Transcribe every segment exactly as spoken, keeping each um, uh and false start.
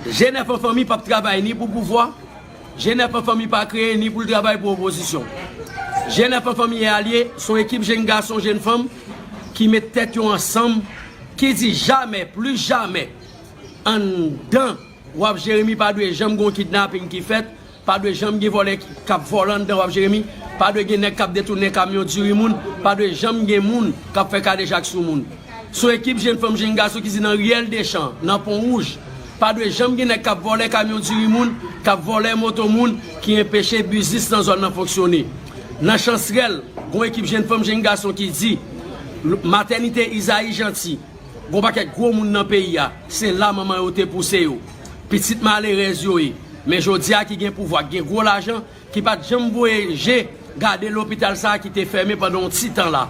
G nèf an fanmi p ap travay ni pou pouvwa, G nèf an fanmi pa kreye ni pou l travay pou opozisyon. G nèf an fanmi e alye, se yon ekip jenn gason, jenn fanm ki met tèt yo ansanm, ki di jamè, plis jamè, anndan W A P Jeremi pa dwe janm gen yon kidnaping ki fèt, pa dwe janm gen vòlè k ap vòlè anndan W A P Jeremi, pa dwe gen nèg k ap detounen kamyon diri moun, pa dwe janm gen moun k ap fè kadejak sou moun. Se yon ekip jenn fanm, jenn gason ki di nan riyèl Dechan, nan Pon Wouj, pa dwe janm gen nèg k ap vòlè kamyon diri moun, k ap vòlè moto moun, ki enpeche biznis nan zòn nan fonksyone. Nan Chansrèl, gen yon ekip jenn fanm, jenn gason ki di matènite Izayi Janti, gen yon pakèt gwo moun nan peyi a, se la manman yo te pouse yo. Pitit malerèz yo ye. Men jodi a ki gen pouvwa, ki gen gwo lajan, ki pa t janm voye je gade lopital sa a ki te fèmen pandan yon ti tan la.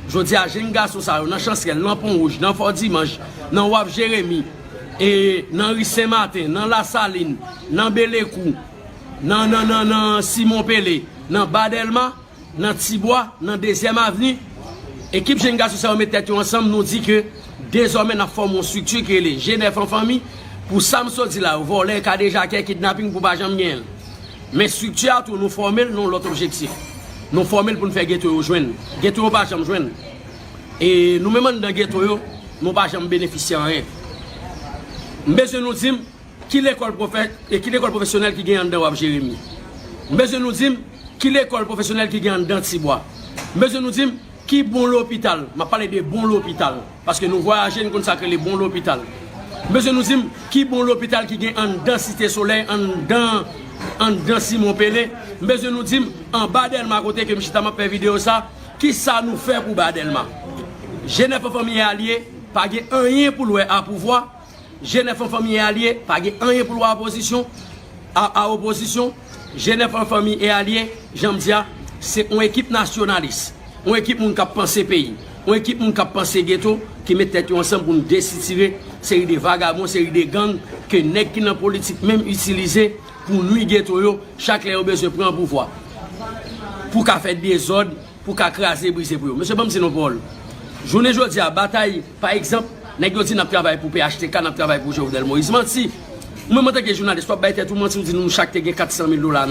Jodi a, jenn gason sa yo, nan Chansrèl, nan Pon Wouj, nan Fò Dimanch, nan W A P Jeremi, e nan ri Sen Maten, nan Lasalin, nan Belekou, nan, nan, nan, nan Simon Pele, nan Ba Dèlma, nan Tibwa, nan Dezyèm Avni, ekip jenn gason sa yo met tèt yo ansanm, nou di ke dezòmè n ap fòme yon estrikti ki rele G nèf an fanmi, pou sa m sot di la yo, vòlè, kadejakè, kidnaping, pou pa janm genyen l. Men estrikti a tou, nou fòme l nan yon lòt objektif. Nou fòme l pou n fè geto yo jwenn. Geto yo pa janm jwenn. E nou menm anndan geto yo, nou pa janm benefisye anyen. M bezwen nou di m, ki lekòl pwofè-, e ki lekòl pwofesyonèl ki gen anndan W A P Jeremi? M bezwen nou di m ki lekòl pwofesyonèl ki gen anndan Tibwa. M bezwen nou di m ki bon lopital, m ap pale de bon lopital, paske nou vwayaje, nou konn sa k rele bon lopital. M bezwen nou di m ki bon lopital ki gen anndan Site Solèy, anndan, anndan Simon Pele. M bezwen nou di m anba Dèlma kote ke m chita m ap fè videyo sa, ki sa nou fè pou ba Dèlma? G nèf an fanmi e alye pa gen anyen pou l wè a pouvwa, G nèf an fanmi e alye pa gen anyen pou l wè a opozisyon, a, a opozisyon. G nèf an fanmi e alye, jan m di a, se yon ekip nasyonalis, yon ekip moun k ap panse peyi, yon ekip moun k ap panse geto, ki met tèt yo ansanm pou n desitire seri de vagabon, seri de gang ke nèg ki nan politik menm itilize pou nwi geto yo chak lè yo bezwen pran pouvwa, pou ka fè dezòd, pou ka kraze brize pou yo. Mesye, ban m di nou pawòl. Jounen jodi a, batay, pa egzanp, nèg yo di n ap travay pou P H T K, n ap travay pou Jovenel Moïse. Manti! Ou menm antanke jounalis, w ap bay tèt ou manti, ou di nou chak te gen kat san mil dola nan